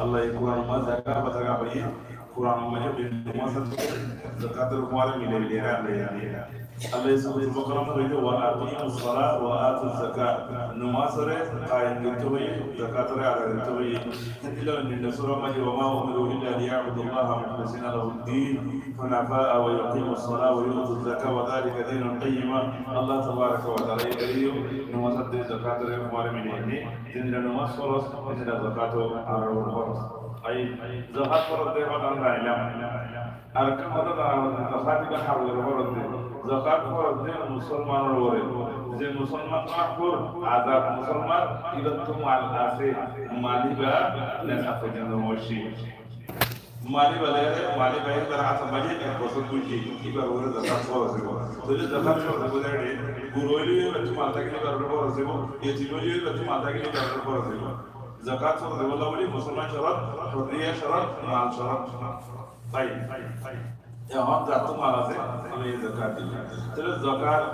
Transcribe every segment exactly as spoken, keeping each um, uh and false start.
Allah ye Kuran or maze zakat or hotá hoiye, Kuran or maze bindin maze zakat or uore milai milai rakha hoiye. Allah ye Suratul Baqarah maze hoiye, "Wa aqimus salata wa atuz zakata." Nomaz ore qaim goitto hoiye, zakat ore ada goitto hoiye. Endilla ninde sura maze, "Wa ma umiru illa liya'budullaha mukhlisina lahud din hunafa'a wa yuqimus salata wa yu'tuz zakata wa dhalika dinul qayyima." Allah tabaraka wa taala ye hoiye, nomaz ore zakat ore uore milai milai. Zendilla nomaz foroz, endilla zakat o añárar uore foroz. Ar zakat foroz de hotá añára zanilam. Ar ekkán hotá añára zanilam, zakat iba hotá foroz de. Zakat foroz de musolman or uore. Ze musolman no, hur, azad musolman, ibar to mal asé, mal iba nesab foijjonto no óiye. Mal iba lere, mal iba ibar át or maze ek bosór guzore, ibar uore zakat foroz óibo. Tóile zakat foroz óibo de, gura óile ibar to mal tákile ibar uore foroz óibo, yetim óile ibar to mal tákile ibar uore foroz óibo. Zakat foroz óibolla buli musolman córot, hurriya córot, mal córot. Ehón zar to mal asé, tui zakat dibi. Tóile zakat,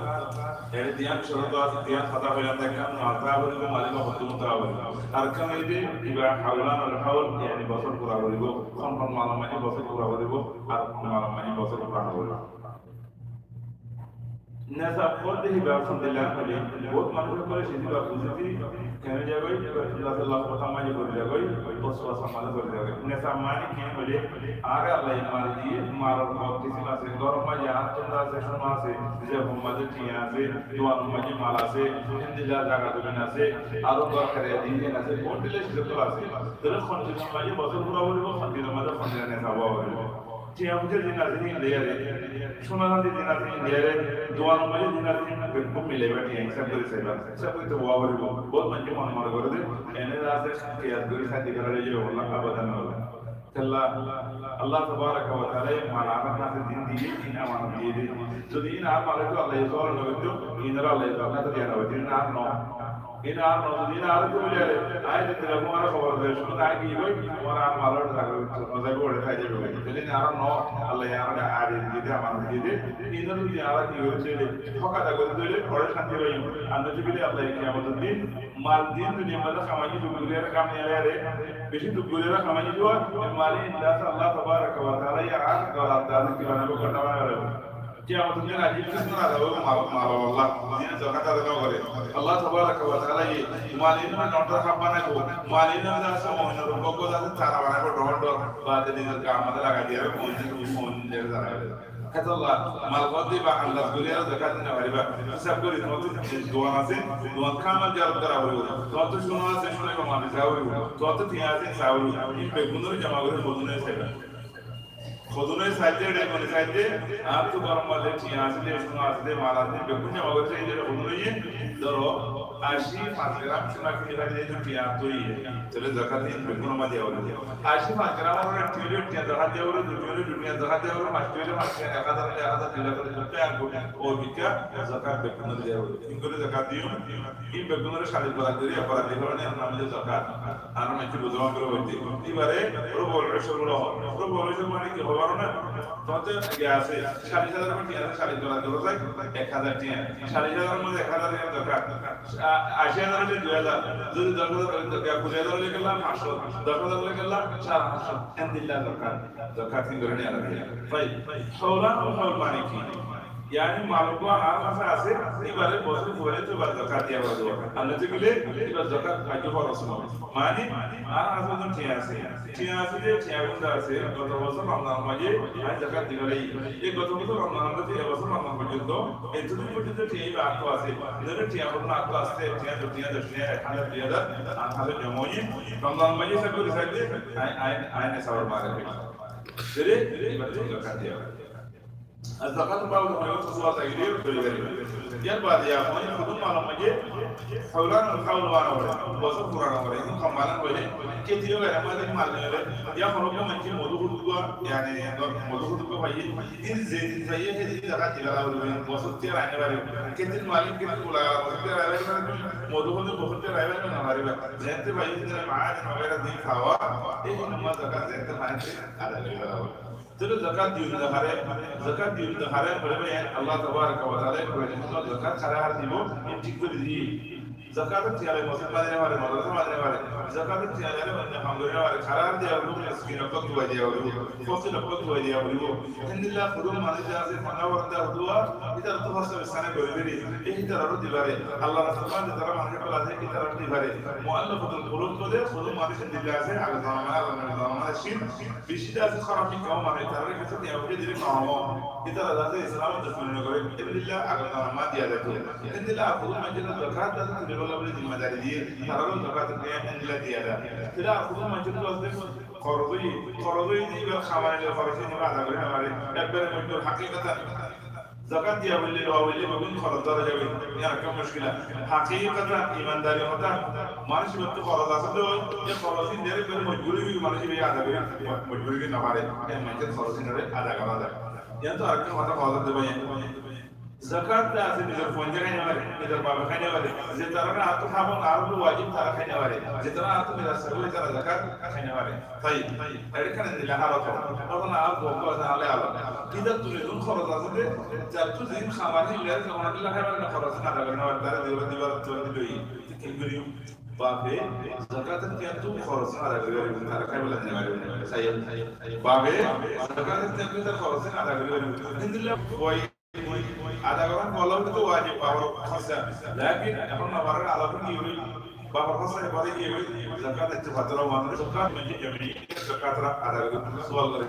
ere diyan córot asé, diyan hotá hoilam de, ekkán mal táka foribo, mal iba hotá táka foribo. Ar ekkán óilde, iba haulan al haul, yani bosór fura foribo, hon hon mal or maze bosór fura foribo, ar hon mal or maze bosór fura no foribo. Nesab hoóde iba hondilla hoile, bout manúic ókkole siniba buzí de, kene zagói, Baitullah, Baitullah hotá maze fori zagói, bosór maze fori zagói. Nesab mani ki hoile, añáre Allah ye mal diye, mal or bóut kisim asé, gór or maze añár tunda asé, sona asé, zeb or maze tiañ asé, duan or maze mal asé, endilla zaga zomin asé, aró gór kiraya diye asé, bout dilla siz ókkol asé. Tóile hon din or maze bosór fura foribo, hon din or maze hon din nesab ówa foribo. Tiañ foisa zin asé, hín leyaré, sona zandi zin asé, hín leyaré, duan or maze zin asé, hín beggún milaiba, tiañ hísab gorí saiba, hísab gorí to ówa foribo. Bout maincé mone mone goré de, ene asé, kiyas gorí sandi gorí laibo, Allah abadan no. Kella, Allah tabaraka wa taala ye mal añárar háthe din diye, in amanot diye de. Zodi in añár mal óito, Allah ye sawal no goitto, in ore Allah ye zakat diya no goitto, in añár no. In añár no, zodi in añáre tui buli, "Are, añí de tila tuáñra hóbor de, cúno de añí ki goi, tuáñra añár mal ore zakat no zaibo, ore zai zaibo." Tóile in añárar no, Allah ye añáre ade diye de, amanot diye de. In ore zodi añára ki gori tóile, hók ada gori tóile, ore cánti faiyum. Ar no tóile Allah ye kiyamot or din, mal din duniyar maze kamai duk gori ar kam niyalare, beci duk gori ar kamai diya, e mal in das Allah tabaraka wa taala ye añár golar dare ki banaibo, gonda banaibo. Kiyamot or din ajib kismor azab óibo mal, mal wala, zin zakat ada no gore. Allah tabaraka wa taala ye mal in ore nondor hab banaibo, mal in ore asé oinor boggo asé tara banaibo, dhol dhol, bade nizor gar maze lagai diye, oin, oin dere zara. Hétolla mal hoóde iba andaz gori ar zakat di no fariba. Hísab gori tuáñttu duan asé, duan kamil ziyarat gora foribo. Tuáñttu sona asé, sona iba mani sa foribo. Tuáñttu tiañ asé, sa foribo. In beggún ore joma gori hodún ore saiba. Hodún ore saite, ere goni saite, añáttu gór or maze tiañ asé de, sona asé de, mal asé de, beggún joma gori saite, hodún ore, dóro, aci fañs gram sona kini fari de, tiañ asé de, tóile zakat in beggún or maze diya foribo. Aci fañs gram or tiañ óile tiañ zakat diya foribo, dui tiañ óile dui tiañ zakat diya foribo, fañs tiañ óile fañs tiañ, ek házar óile ek házar, dui lak óile dui lak, ek koti, o bikká zakat beggún ore diya foribo. Ki gori zakat diyum? In beggún ore salik barak gori, barak gori, ere nam óilde zakat. Añára maincé buzá foribo de. Ibare Rubul Ushur bula hoó. Rubul Ushur mani ki hoó zano né? Tuáñttu ki asé? Callic házar mani ki asé? Callic barak gora zai ek házar tiañ. Callic házar or maze ek házar tiañ zakat. A-, aci házar óile dui házar. Zodi doc házar óile, kuri házar óile kella fañs cót. Doc házar óile kella sare fañs cót. Endilla zakat. Zakat ki gori niya foribo. Tayib. Haulan al haul mani ki? Yani mal uggwá añár hásé asé, ibare bosór fuware to ibar zakat diya foribo. Ar no óile ibar zakat aijjó foroz no. Mani, añár hásé to tiañ asé. Tiañ asé de, tiañ gunda asé. Goto bosór Romzan or maze añí zakat di félaiyi. Ei goto bosór Romzan or maze e bosór Romzan foijjonto, etodin foijjonto tiañ iba añáttu asé. Noile tiañ añáttu asé, tiañ, dui tiañ, doc tiañ, ek házar, dui házar, añár hásé joma óiye. Romzan or maze hísab gori saite, añí, añí, añí nesab or male félaiyi. Tóile ibar to zakat diya foribo. Ar zakat babute hono kessú sual tákile hoibo. Yar bade añára hono mal or maze haulan al haul bana fore, bosór furana fore, in kam bana fore, keti óile amar mal óile, ya hono maincé modu hodu uggwá, yani modu hodu uggwá faiye, in ze din faiye, he din zakat diya foribo, bosór tiañ aine faribo. Keti mal, keti bula, bosór tiañ aine faribo, modu hodu bosór tiañ aine faribo. Zeñtté faiye, zeñtté maadin wagaira din fawa, e din zakat zeñtté faiye, ada gori fela foribo. Tóile zakat diyum de hare, zakat diyum de hare, bole bái, Allah tabaraka wa taala ye Kuran or maze zakat hare hare dibo, in thík gorí diye. Zakator tiañ loi mosjid bani no fare, madrasa bani no fare, zakator tiañ loi onno ham gori no fare, karar diya foribo, miskin okkol tuwai diya foribo, fokir okkol tuwai diya foribo. Héndilla furun manúic ze asé, fonda forda uduwa, ítara to hóssa bisana gori gori, e ítararó di fare. Allar rastar maze zetará manúic okkol asé, ítararó di fare. Muallafatul qulub hoile furun manúic héndilla asé, agar zona manúic, agar zona manúic asé, beci de asé, hóraf mikká manúic, ítararé kessú tiañ foicá dile no hobo. Ítara zate Islamor ducmoni no gore, héndilla agar zona manúic diya zaibo. Héndilla ar furun manúic zakat asé, tulibolla buli zimmadari diye, tararó zakat diye, héndilla diya za. Tóile ar furun manúic to asé, Korozoi, korozoi de ibar hamani loi korozoi de iba ada gori no fare. Ekbare mojbur hakikatan. Zakat diya foille, lowa foille, beggún koroz dóra zaibo. Yián ekkan muckil. Hakikatan, imandari hotá. Manúic ibar to koroz asé de, e koroz de ekbare mojbur ói manúic iba ada gori, mojbur ói no fare. E manúic koroz de ada gora za. Yián to arekkan hotá hoó de bái. Zakat de asé, nizor fuainde hái no fare, nizor bafe hái no fare, zetará añáttu hábon ar wajib tará hái no fare, zetará añáttu nizor sahib tará zakat hái no fare. Tayib, ere kene dile halot. Ehón ar bokko asé ale alo. Ítar tule zun koroz asé de, zattu zin hamani lere zamanar dile hái fare na, koroz ada gori no fare, tará dibar, dibar, dibar dile. Kengori bafe zakat tiañ tu koroz ada gori fare, tará hái fare na fare. Tayib, bafe zakat tiañ tu tar koroz ada gori fare. Héndilla boi Ada goron folla to wajib, bafor hóssa. Lekin ehón no farer, alar ki óil? Bafor hóssa bade ki óil? Zakat ettu fatara manúic, zakat manúic jomiya zakat ra ada gore, sual gore.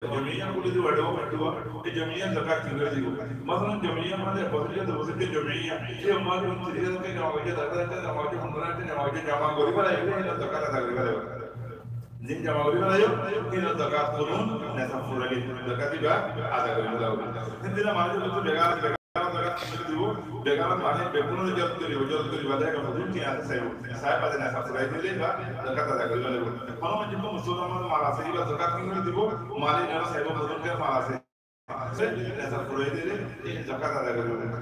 Jomiya buli de wadi, wadi, e jomiya zakat ki gore dibo? Masalan, jomiya mane ek bosor ki dui bosor ki jomiya, e mane tiris házar taka joma goijje, dos házar taka joma goijje, pondro házar taka joma goijje, joma gori félaibo, e zakat ada gori félaibo. Zin joma gori félaiyo, hín zakat tulun, nesab furaile, zakat iba ada gori félaibo. Héndilla manúic buli begar, begar zakat dibo, begar mane beggún ijazot goribo, ijazot goribo, deke huzur ki asé saibo, sai bade nesab furai dile iba zakat ada gori félaibo. Hono manúic to musolman mal asé, iba zakat ki gori dibo, malik ore saibo, huzur ki mal asé, nesab furai dile, e zakat ada gori félaibo.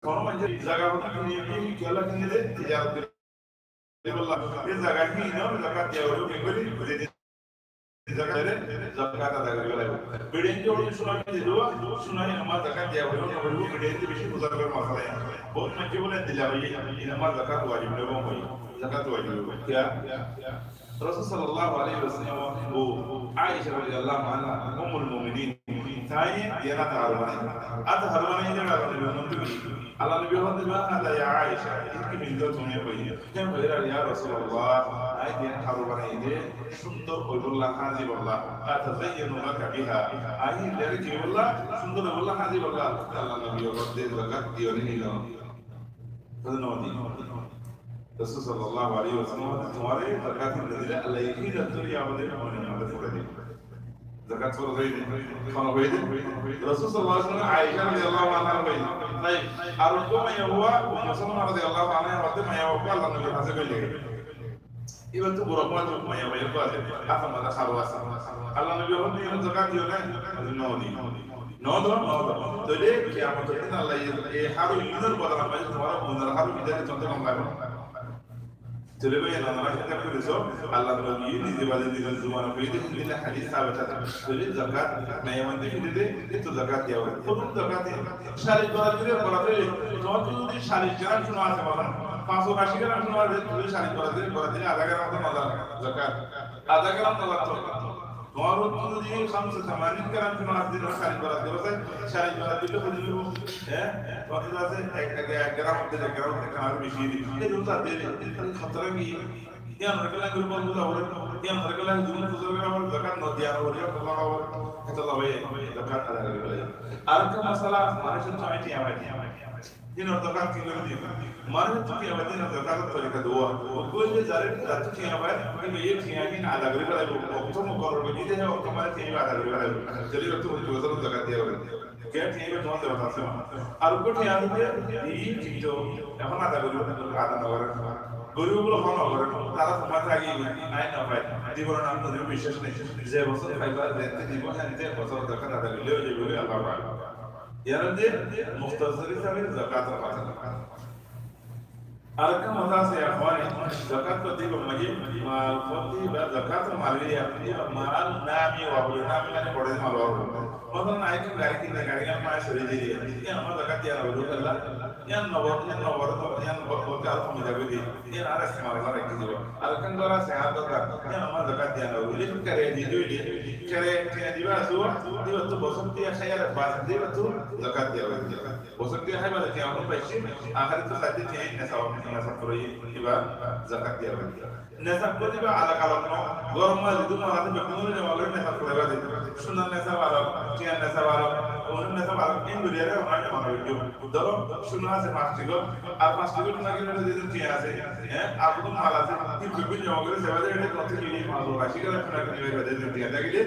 Hono manúic zaga hono kini, kini, kiyólla kini de, tijarat goribolla. E zaga hín zakat diya foribo, ki gori, zakat dile, zakat ada gori félaibo. Bedi ente buli suna kini dibo, suna hín añára zakat diya foribo, no foribo, bedi ente beci buzar gori masala. Bout manúic buli dila hoiye, hín añára zakat wajib no hoiye, zakat wajib hoiye. Kiyá? Rosul sallallahu alaihi wasallam or bou Aisha radiyallahu anha, Ummul Muminin, taiye diyan ata haru banaiye. Ata haru banaiye de, Allah nobi hoór de, "ما هذا يا عائشة؟" Iín ki findo tumi? Hoiye, "Ya Rasulallah, añí diyan haru banaiye de, cúndor óibolla, háñzibolla, أتزين لك بها. Añí lere ki óibolla, cúndor óibolla, háñzibolla." Allah nobi hoór de, "Zakat diyo né?" Hoór de, "No di." Rosul sallallahu alaihi wasallam hoór de, "Tuáñre zakat no dile, Allah ye hín zor yabade mone mone fore dibo." Zakat foroz óiye de, foroz óiye de. Rosul sallallahu alaihi wasallam Aisha radiyallahu anha hoór de. Tayib, ar uggwá maiyafua, Ummu Salama radiyallahu anha hoór de, maiyafua Allah nobir hañse goijje. Ibar to bura fuain maiyafuain asé, asé, mane haru asé. Allah nobi hoór de, "Iín zakat diyo né?" Hoór de, "No di." No do, no do. Tóile kiyamotor din Allah ye e haru iínor bodola maze tuáñra munar haru bidare tonto gom laibo. Tóile bái, enora hísab gori so, Allah nobi nize bade nize zubane hoiye de, héndilla hadis sabit asé. Tóile zakat, maiyafuainde fide de, e to zakat diya foribo. Furun zakat diya. Salic borat gori borat dile, tuáñr zodi salic gram suna asé, masalan, fañs cót aci gram suna asé, tóile salic borat gori borat dile adá gram to no zar zakat. Adá gram no zar to. Tuáñr uore zodi khamsa tamanin gram suna asé, tuáñr salic borat gori sai, salic borat dile hoi zaibo. Hé? Tuáñr zodi asé ek, ek, ek gram, der gram, ekkan aró beci di. Ei zodi zar dile, hotara ki? Yián horkela gori bol buza fore, yián horkela gori bol buza fore, zakat no diya fore, zakat ada gori félaibo. Arekka masala, manúic to añí tiañ fai. Hín or zakat ki gori dibo? Manúic to tiañ fai, hín or zakat or torika duwa. Ó hoile zare, zar to tiañ fai, hín ye tiañ hín ada gori félaibo. Okto mukorror goijje de, okto maze tiañ ada gori félaibo. Tóile okto mukorror zakat diya foribo. Ke tiañ tuáñr zimmat asé. Ar uggwá tiañ asé de, ei kintu ehón ada goribo, ada no gore. Goribo buli hon no gore, tará zimmat agi, añí no fai. Dibo na no dibo biccác nai. Ze bosór faiba, zente dibo, hente bosór zakat ada goille ói zaibo, Allahu a'lam. Yián de muhtasar hísabe zakator hotá. Arekka maza asé, ikhwani, zakat foti ba maji, mal foti ba zakat mal bili, iba mal nami wa buli, nami mane bore mal wa buli. Masalan, añí ekkán gari kinni, gari gan maze sori dili, e añáre zakat diya foribo, Allah. Yián no bor, yián no bor, yián bor, borte aró homi zaibo de. Yián ar estemal gorí rakí dibo. Ar ekkán gór asé, ar dórkar, yián añáre zakat diya no foribó. Kere di dóile, kere, kere diba asé, diba to bosór tiya háibar baade diba to zakat diya foribó. Bosór tiya háibar tiya añáre faiccí, ahéri to saide tiya nesab, nesab fúrai, iba zakat diya foribó. Nesab hoilé ba alak alak no, gór or maze zedún mal asé beggún ore joma gorí nesab fúraiba de. Sunar nesab alak, tiyar nesab alak, onor nesab alak, endilla gorí onore joma gorí diyo. Dóro, suna asé fañs kilo, ar fañs kilo suna kinibálla zedún tiya asé, hé, ar zedún mal asé, in beggún joma gorí saiba de, ete koto ki mal asé, suna kinibálla zedún tiya tákile,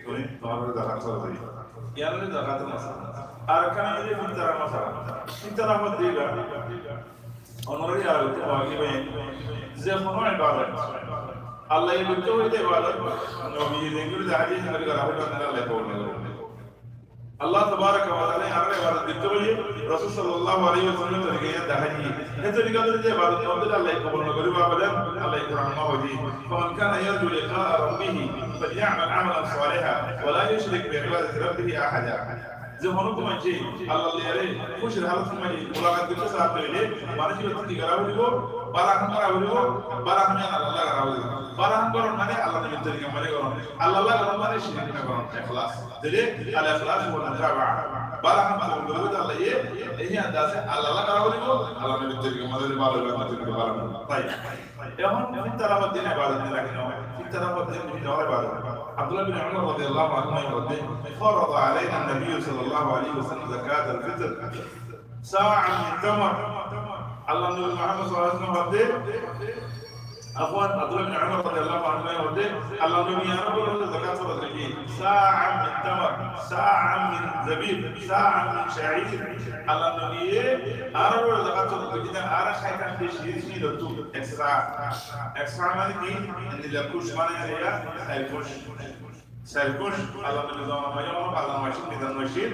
tuñí tuáñr zakat fúrai diba. Yián óilde zakator masala. Ar ekkán óilde fitrár masala. Fitrár hoó de iba, Onorare yad goittó hoibo ki, ze hono ibadot, Allah ye goittó hoiye de ibadot, nobi ye zengori dahái diye, zengori gora hoiye de, Allah ye kobul no gore. Allah tabaraka wa taala ye añáre ibadot goittó hoiye, Rosul sallallahu alaihi wasallam ye torika ye dahái diye. He torika dóri de ibadot no goille Allah ye kobul no goribo abadan, Allah ye Quran ot hoiye de, فمن كان يرجو لقاء ربه فليعمل عملا صالحا ولا يشرك بعبادة ربه أحدا. Ze hono manúic Allah lla kúcir halot ot mulakat goittó saá de óile, manúic ibá ki gora foribo, bála ham gora foribo, bála ham yián Allah lla gora foribo. Bála ham goron mane Allah nobir torika mane goron. Allah lla goron mane cirik no goron, ikhlas. Tóile al ikhlas wal mutaba'a. Bála ham kobul goribo de Allah ye, ei andaze Allah lla gora foribo, Allah nobir torika mane bála ibadot goittó bála. Ehón fitrár din ibadot ni naki no? Fitrár din ni no ibadot? Abdullah bin Umar radiyallahu anhu hoó de, فرض علينا النبي صلى الله عليه وسلم زكاة الفطر صاعا من تمر. Allah nobi Muhammad sallallahu alaihi wasallam hoó de, afwan, Abdullah bin Umar radiyallahu anhu hoó de, Allah nobi ye añárar uore zakat foroz goijjé, صاعا من تمر، صاعا من زبيب، صاعا من شعير. Allah nobi ye añárar uore zakat foroz goijjé de, añára háitam de ciír, ciír ottu ek sa. Ek sa mane ki? Endilla kuc mane ya, sair kuc. Sair kuc, Allah nobi zomana maze, Allah maze, nizam maze,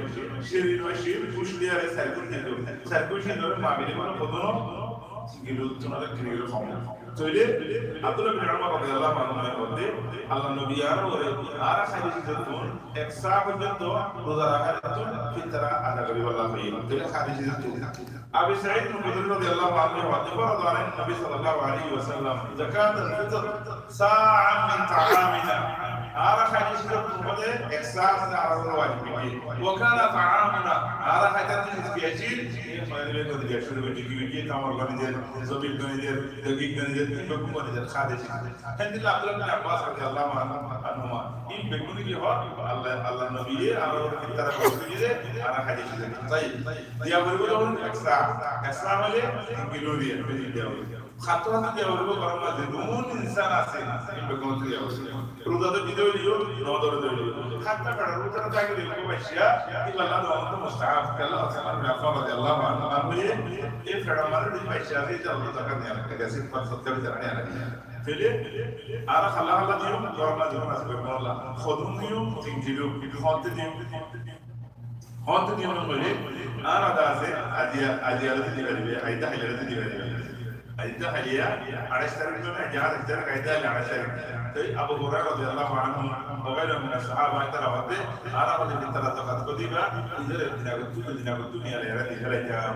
ciír maze, kuc liyore sair kuc dito. Sair kuc dito, mabine kono hodún, kilo, tuna kilo hom. Tóile Abdullah bin Umar radiyallahu anhu hoó de, Allah nobi ye añárar uore, añára háitam de ciír ottu ek sa forzonto ruza rakar ottu fitrá ada goribolla hoiye. Tóile háitam de ciír ottu. Abi Said al-Khudri radiyallahu anhu hoó de, فرض علينا النبي صلى الله عليه وسلم زكاة الفطر صاعا من طعامنا. Añára háitam de ciír ottu mane ek sa añárar uore wajib goijjé. وكان طعامنا, añára háitam de ciír ki ciír? Ei mane beggún de ciír, beggún de tamar goni der, zabib goni der, dagik goni der, beggún goni der, háitam de ciír. Héndilla Abdullah bin Abbas radiyallahu anhu, anhuma. In beggúne ki hoó, Allah, Allah nobi ye añárar uore fitrá foroz goijjé de, añára háitam de ciír. Taib. Diya foribo de ek sa, ek sa mane tin kilo diya, beci diya foribo. Hátta hátta diya foribo, goron maze zedún insan asé, in beggún ottu diya foribo. Ruza dóri de óileyo, no dóri de óileyo. Hátta fedor bútore tákile de óibo baiccá, ibá Allah nobi ye mustahabb, kiyólla Usman bin Affan radiyallahu anhu, anhu ye, ei fedor maze de baiccá asé, ite Allah zakat niya lage, zakat foroz goijjé de niya lage. Tóile, añára hálla hálla diyum, goron maze zedún asé beggún olla. Hodún diyum, tin kilo, hoñtte diyum. Hoñtte diyum hoile, añára de asé, adiya, adiya loi diba de, aidda háile loi diba de. Aidda háile, añçaic tarik mane, aidda háile añçaic tarik. Toi Abu Hurairah radiyallahu anhu, wa ghayruhu min as-sahaba, tará hoó de, añára hoó de fitrár zakat diba, idor ek din age, dui din age, dui din age, añára di félaitam.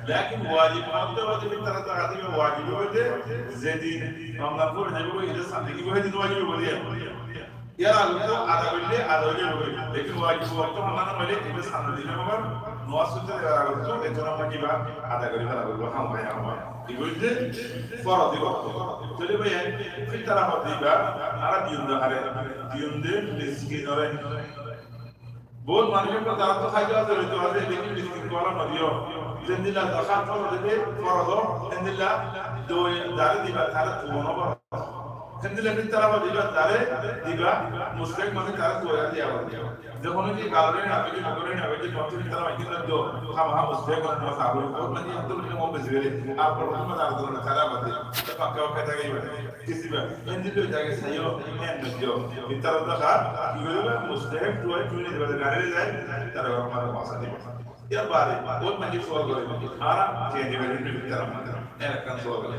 Lekin wajib hoó de, hoó de fitrár zakat diba wajib hoó de, ze din Romzan fori zaibo, idor sande ki hoó de wajib hoó de. Yar age to ada goille ada ói zaibo goi. Lekin wajib wokto halla no óile, ite sande dile abar nomaz foijjé de yar age to, ete nomaz ibá ada gori féla foribo, ham ói, ham ói. Ibá óilde foroz wokto. Tóile bái, fitrá hoó de ibá, añára diyum de hare, diyum de miskin ore. Bout manúic ókkol tará to háiye de asé, óito asé, lekin miskin ókkol no diyo. Zendilla zakat foroz de, foroz, endilla doi, zare diba, tare tuono foroz. Héndilla fitrá hoó de ibá taré diba, mustahek manúic taré tuwaiya diya hoó de. Ze hono ki galore na, beki bokore na, beki kontú fitrá hoó de, hámaha mustahek manúic taré tuwaiya diya hoó de. Mane, yían to mane hom beci bele, ar boro hom taré tuwaiya taré abar de. Te pakka pakka táke ibá, kisi ba, héndilla táke saiyo, héndilla diyo. Fitrá zakat, ki goríba, mustahek tuwai, tuwai diba, galore zai, taré abar mane masa diba. Yar baade, ói manúic suwal gore, añára ke diba, fitrá mane, ekkán suwal gore.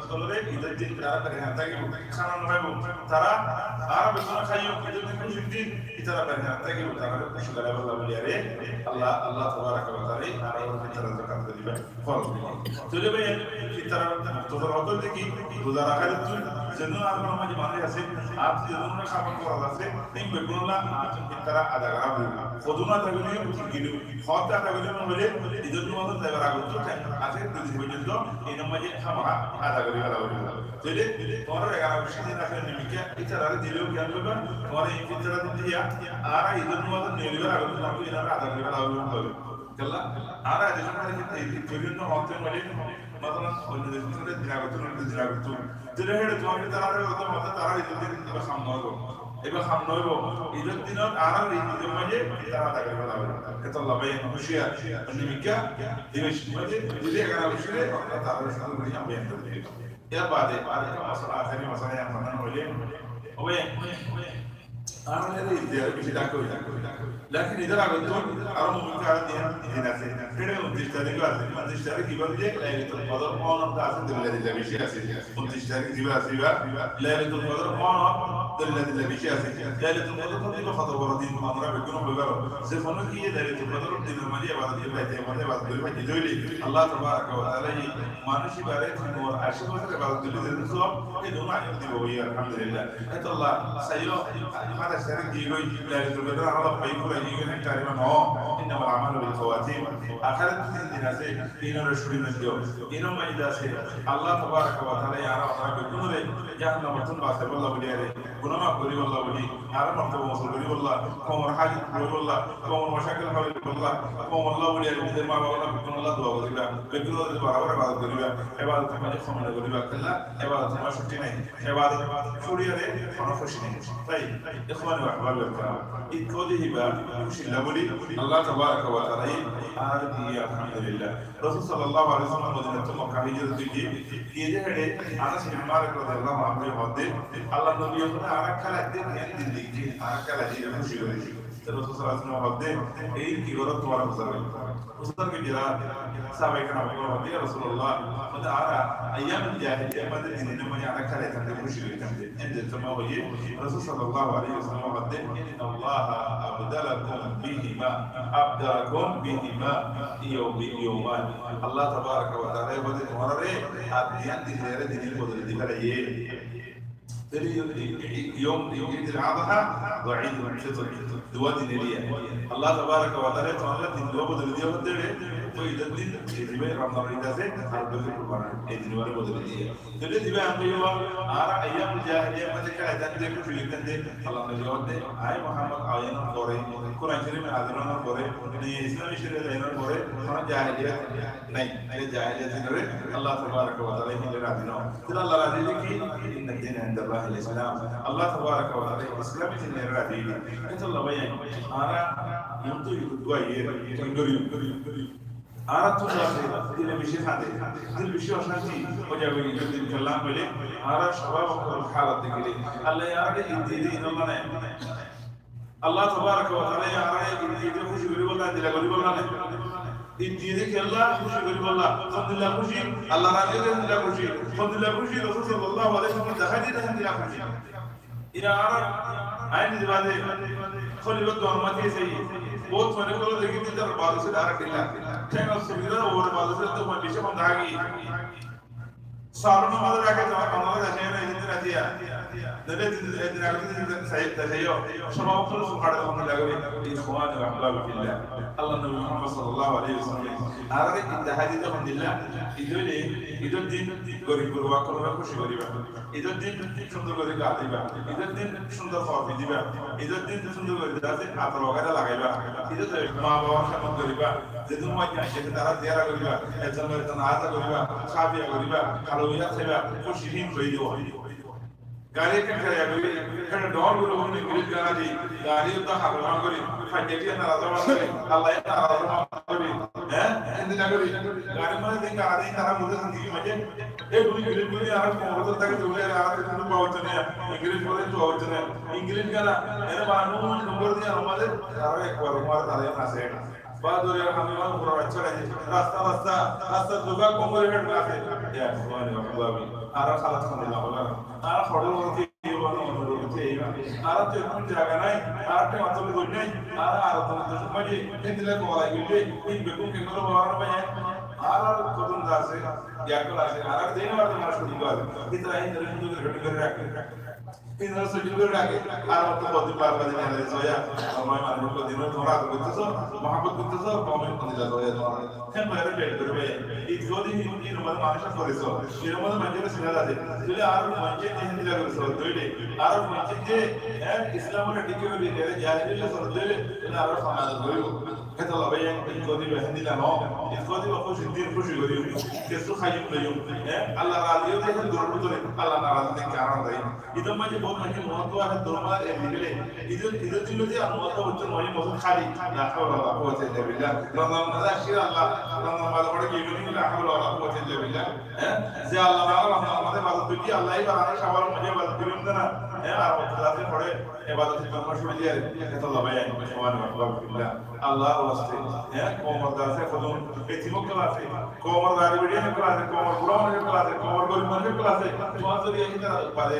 ókkolore Idor din tará berhena tákibo, hána no háibo. Tará, añára beggúne háiyum, Idor din kúcir din, tará berhena tákibo, tarare kúci goráibolla buli aré Allah, Allah tabaraka wa taala añárar uore fitror zakat diba foroz goijjé. Tóile bái, fitror muktasar hotá de ki, ruza rakar ottú, zedún añárar mazé manúic asé, ar zedún añárar hábar foroz asé, in beggúnolla añárar fitror ada gorá óibo. Hodún ada gorí, ki gorí, hoóñtte ada gorí no óile, Idor nomazot zaibar age ottú thaim asé, dui din foijjonto, inor mazé hámaha ada gorí fela óibo. Tóile tuáñra egaro biccí din asé, nimikká, itarare dileyó kiyá óibo, tuáñra in fitror din diya, añára Idor nomazot niyolibar age ottú tuáñra inore ada gorí fela óibo. Kiyólla, añára edecór mazé ki, ki, ki, ki, no hoóñtte óile, masalan, oinno decór mazé din age ottú, oinno din age ottú. Tóile héçe tuáñra tarare hoóñtte, hoóñtte tarare Idor din ibá ham no óibo. Ibá ham no óibo. Idor dinot añárar Idor mazé tará ada gorí fela óibo. Etolla bái, huciyar, nimikká, dibe mazé, dile egaro biccí re, tarare cúkuriya bái, dibe. Yar bade arekkán masala, ahéri masala yián hoilé, ói, añára Idor diyar beci dák ói. Lekin Idor age ottú aró mumin tará diyan din asé. Héçe untiríc tarík asé, untiríc tarík ibá diye Lailatul Qadr ónor asé, dilla dilla beci asé. Untiríc tarík ibá asé, ibá Lailatul Qadr ónor dilla dilla beci asé. Lailatul Qadr ónor ibá hoto boro din, añára beggúne buli faro. Ze hono ki Lailatul Qadr dinor mazé ibadot gorí faite, ibadot gorí faite óile, Allah tabaraka wa taala manúic ibáre tin ací bosór ibadot goillé ze sóob, e dun añáre dibo, alhamdulillah. Etolla saiyó, añára sára giyói, Lailatul Qadr añára fai fúrai giyói, hé tarifa no, innamal a'malu bil khawatim. Ahérat tin din asé, inore cúri no diyo. Inor maze asé, Allah tabaraka wa taala añára, añára beggúnore jahannam ottún basaibolla buli aré, guná maf goríbolla buli, añárar mortoba uñsá goríbolla, koumor hájot goríbolla, koumor mocakkil hal goríbolla, koumor lá buli aré, nizor ma baf lá, beggúnor lá dua goríba, beggúnor lá barabar ibadot goríba, ibadot mazé kómiti goríba, kiyólla, ibadot mazé cúti nai, ibadot cúriyaré hono kúci nai. Tói, ikhwani wa ahbabi kiram, Id ot ibá kúci illa buli, Allah tabaraka wa taala añáre diye, alhamdulillah. Rosul sallallahu alaihi wasallam Modinat tú Mokka hijrot goijjé, giyé de héçe Anas bin Malik radiyallahu anhu hoódde, Allar nobi hoódde, añára kiyólla din diyí, añára kiyólla din kúci gorí. Te Rosul sallallahu alaihi wasallam hoódde, ei ki goró tuáñra fusár goijjó? Fusár goijjé, sahabaye keram ókkole hoódde, ya Rasulullah, hoódde añára ayyamul jahiliyyar maze din, din maze añára kiyólla din kúci gorí. Ende toma hoiye, Rosul sallallahu alaihi wasallam hoódde, innallaha abdalakum bihima, abdalakum bihima yawmi yawman. Allah tabaraka wa taala hoódde tuáñrare ar diyan din re dinor bodoli di félaiye. Tóile yawm, yawm Eid al-Adha wa Eid al-Fitr, duwá din diye. Allah tabaraka wa taala tuáñrare din duwá bodoli diye hoódde, tói Idor din, e dibe Ramzan Eid asé, ar dibe Kurban, e din duwá bodoli diye. Tóile diba añára ayyamul jahiliyyar maze kiyólla din de, kúci gorí din de, Allar nobi hoódde, añí Muhammad ainor fore, Kuran Córif nazil ónor fore, Islami Córiyot ainor fore, hono jahiliyat nai. Ei jahiliyat dinore Allah tabaraka wa taala hín razi no. Tóile Allah razi de ki? Inna dina indallahil Islam. Allah tabaraka wa taala Islami dinore razi de. Etolla bái, añára yuntu yuntu aiyé, tengori yuntu. Añára tún asé, dile beci hande, dile beci ocanti, ó zaibo, Idor din kiyólla hoilé, añára shabab ókkolor halot dekíle, Allah añárare Id diye de, inolla nai. Allah tabaraka wa taala añárare Id diye de kúci goríbolla, dila goríbolla nai. Id diye de kiyólla kúci goríbolla, hondilla kúci, Allah razi óiye de hondilla kúci, hondilla kúci, Rosul sallallahu alaihi wasallam dahái diye de hondilla kúci. Iyá añára, añí nize bade, hólibar duar mazé sai, bout mane kóri dekí de tar baade se dara killa. Théng ar sumira or baade se to mane beci hom dagi. Sahabar mazé raké, zehón onora decé na, edin din raté, noile edin, edin age din decé, decé, sóba ókkol sukare, alhamdulillah gorí, ikhwani wa ahbabi fillah. Allar nobi Muhammad sallallahu alaihi wasallam añárare Eid dehái diyé, alhamdulillah. Eid óile, Eidor din gorib gurba ókkolore kúci goríba. Eidor din cúndor gorí ga dóiba. Eidor din cúndor hór fiñdiba. Eidor din cúndor gorí dase ator wagaira lagaibá. Eidor din ma babar hédmot goríba. Zedún maijjé aiyé tará ziyara goríba, ekzon ekzon aza goríba, safiya goríba, hálwaya háiba, kúci hín gorí diba. Gari ekkán kiraya gorí, ekkán dhoóñr gorí, hon Ingilic gana di, gari uddá hálwaya gorí, faijja diya naraz gorí, Allah ye naraz gorí, hé? Héndilla gorí, gari mazé din gana di, tará buzé zindigi mazé, e buli Ingilic gorí, añára komor uore táke de buli, añára to kunu babottú nai, Ingilic buli to babottú nai, Ingilic gana, ene bana nun, nun gorí diya, añára ek bar umar tará ye nase. Ba doriyar háni mazé fura bacca lage. Rasta, rasta, rasta duga kongori fed asé. Ya ikhwani wa ahbabi. Añárar halat hondilla óibo? Añára hoçé hoçé ki óibo, hoçé hoçé ki óibo? Añárar to ekkán zaga nai, añárar to matol gori nai, añára ar to matol gori nai, héndilla gulai gilé, in bekkún kengori babar bái. Añárar hodún asé, giyakol asé, añárar dine bade manúic hodún asé. Ítara héndilla héndilla gori fed asé. Ítara sójjo gorí raké, ar ottu hodún bar bar dine soya, tuáñra manúic hodún tuáñra ador goittó, muhabbot goittó, tuáñra hodún dila soya tuáñra. Hén bái, ar bel gorí bái. Id hodún in, in mazé manúic forisó. In mazé manúic sina zade. Tóile ar manúic de héndilla gorí sódde óile, ar manúic de, hé, Islam ore thík gorí dile, jahil óile sódde óile, tóile ar fana gorí. Hétolla bái, in hodún héndilla no. In hodún kúci din kúci gorí. Kessú háiyum loiyum. Hé, Allah razi óile hén gorí, Allah narazi óile karon zai. Idor maze bout maincé muhotto asé, dormar e bibile. Idor, idor din de ar muhotto bocchor maze mosjid háli. La hawla wala quwwata illa billah. Ramzan maze asé Allah, Ramzan maze fore giyé, la hawla wala quwwata illa billah. Hé? Ze Allah taala Ramzan maze ibadot goijjí, Allah ibar añára Cawwal maze ibadot goijjum de na. Hé, ar muhotto asé fore ibadot goijjum cúru diyé. Hétolla bái, ikhwani wa ahbabi fillah. Allar waste, hé, koumor asé, hodún etim ókkol asé, koumor gari bedi ókkol asé, koumor bura manúic ókkol asé, koumor gorib manúic ókkol asé, tuáñra zodi ítara bade,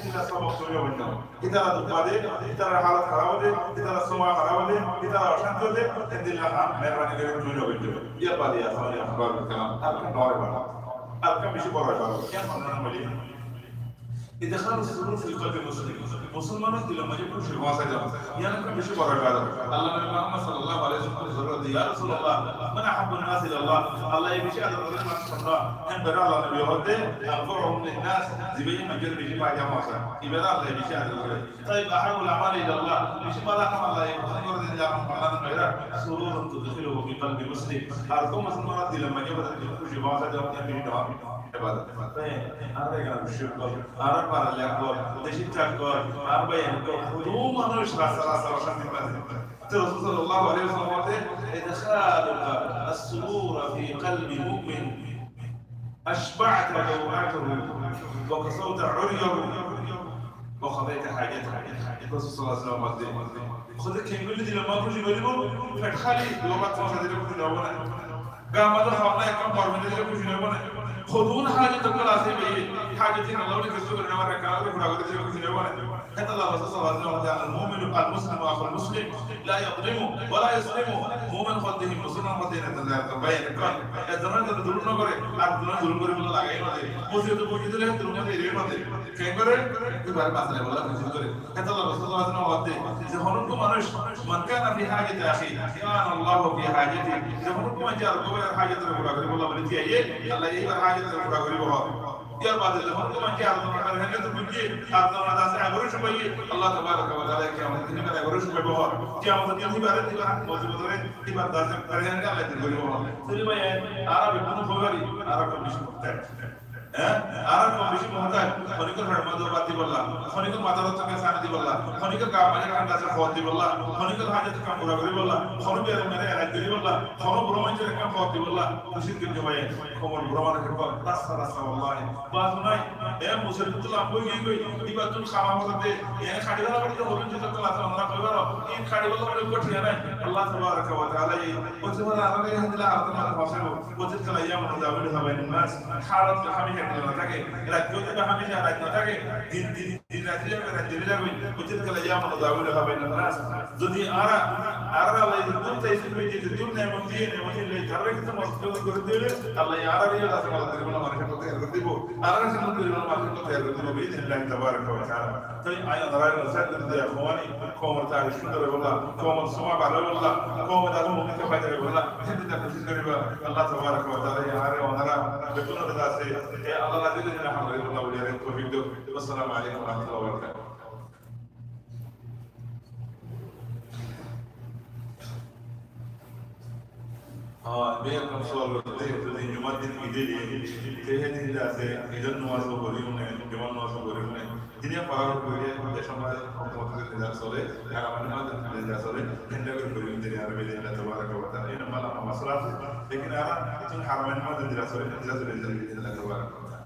ítara sobab tuáñra bande. Ítara duk bade, ítara halot harab óde, ítara sumai harab óde, ítara ocánti óde, endilla ham meherbani gorí tuáñra bande. Yar bade asé, añára ahbabul kiram, ar ekkán boro ibadot, ar ekkán beci boro ibadot. Kiyá hoilé? Idkhalus surur fi qalbi muslim. Musolmanor dilor maze kúci foóñsai diya. Yián ekkán beci boro ibadot. Allar nobi Muhammad sallallahu alaihi wasallam hoiye, "Ya Rasulullah, man ahabban nas ila Allah?" Allah ye beci ador goren manúic honra? Hén bái, Allar nobi hoódde, "Anfa'uhum linnas", zibá ye manúicor beci faida foóñsa. Ibáre Allah ye beci ador gore. Tayyib, ahabbul amali ila Allah, beci bála ham Allah ye fosón gore de ham Allah ye, sururun tudkhiluhu fi qalbi muslim. Ar kó musolmanor dilor maze kúci foóñsai diya, yián beci boro ibadot. Añára eggwá beci boro, añára fara ókkol, deci ókkol, añára bái ókkol, hodún manúic rasta rasta ocánti maze. Te Rosul sallallahu alaihi wasallam hoódde, "Idkhaluka as-surura fi qalbi mu'min, ashba'ta jaw'atahu, wa kasawta 'uryahu, wa qadayta hajatahu." Rosul sallallahu alaihi wasallam hoódde, hoódde, kengori dilor maze kúci goríbo, fet háli, duwá bát háile kúci óibo na. Gaar maze hawar nai, ekkán boro bedi dile kúci óibo na. Hodún hajot ókkol asé bái, hajot ókkol Allah ye kessú gorí no fare, ekkán gorí fura gorí dile kúci óibo na. Hétolla Rosul sallallahu alaihi wasallam hoódde, "Al-mu'minu, al-muslimu akhul muslim, la yazlimuhu wa la yaslimuhu." Mumin hoódde hín, musolman hoódde hín, ezzone ezzonor bái, ezzone ezzonore zulum no gore, ar ezzone zulum goríbolla lagai no de. Musibot e foñsi dile zulum no de, eri no de. Kengori? Ibare basai bolla kúci gore. Hétolla Rosul sallallahu alaihi wasallam hoódde, ze honó manúic, "Man kana fi hajati akhihi, kana Allahu fi hajatihi." Ze honó manúic ar honó báiyor hajot ore fura goríbolla buli aiyé, Allah ye ibar hajot ore fura goríbo. Yar bade ze honó manúic ar honó báiyor hajot ore buzé, ar honó báiyor dase agore cúmaiye, Allah tabaraka wa taala ye kiyamot din ibare agore cúmaibo. Kiyamot din ibare, ibar musibot ore, ibar dase agore Allah ye dur goríbo. Tóile bái, añára beggún hoói fari, añára kúb beci muhtaj. Hé? Añára kúb beci muhtaj, honikor fethor maze bát dibolla, honikor matár uore sáni dibolla, honikor gaar maze ekkán dase fót dibolla, honikor hajot ekkán fura goríbolla, honó biyarimare elaj goríbolla, honó bura manúcor ekkán fót dibolla, kúci goijjó bái, koumor bura manúcor fót, rasta rasta wallahi. Bát nai, e musibot to lamba ói giyói, ibar to háma fore de, e hári bála fore de, hoilé to klas onora hoi faro, e hári bála fore de, kothin nai, Allah tabaraka wa taala ye, ói fare añára ye héndilla halot maze fosaibo. وتلك الأيام نداولها بين الناس. Halot hami no táke, rait zodi hámica rait no táke, din, din, din rait zodi rait zodi táke, buzzon, kala ya'malu ta'wilahu habainannas. Zodi añára, añára Allaye dur taisir goijjé, dur nemot diye, nemot diye, tarare kintu modot gorí dile, Allaye añárare asé modot goríbolla manúc ottu toiyar gorí dibo, añárare asé modot goríbolla manúc ottu toiyar gorí dibo, bi'iznillahi tabaraka wa ta'ala. Toi añí onorare nosiyot gorí de, koumor, koumor tarikh cúndor óibolla, koumor suma bála óibolla, koumor daro mukti faida óibolla, hín dilla kucíc goríba. Allah tabaraka wa ta'ala añáre onora beggúnore de asé, e Allah razi óibolla amol goríbolla, uliyare toufik douk. Assalamu alaikum wa rahmatullahi wa barakatuhu. Há, ibá ekkán sual goijjé de, zodi jumar din Id óile, te hé din de asé, Idor nomaz o foribo né, jumar nomaz o foribo né. Dine farar goijjé, je somoi hokumotor nizam sole, haramor nomaz nizam sole, héndilla gorí foribo dine, ar bi'iznillahi tabaraka wa ta'ala. Ei nomaz asé, lekin añára ehón haramor nomaz nizam sole, nizam sole, bi'iznillahi tabaraka wa ta'ala.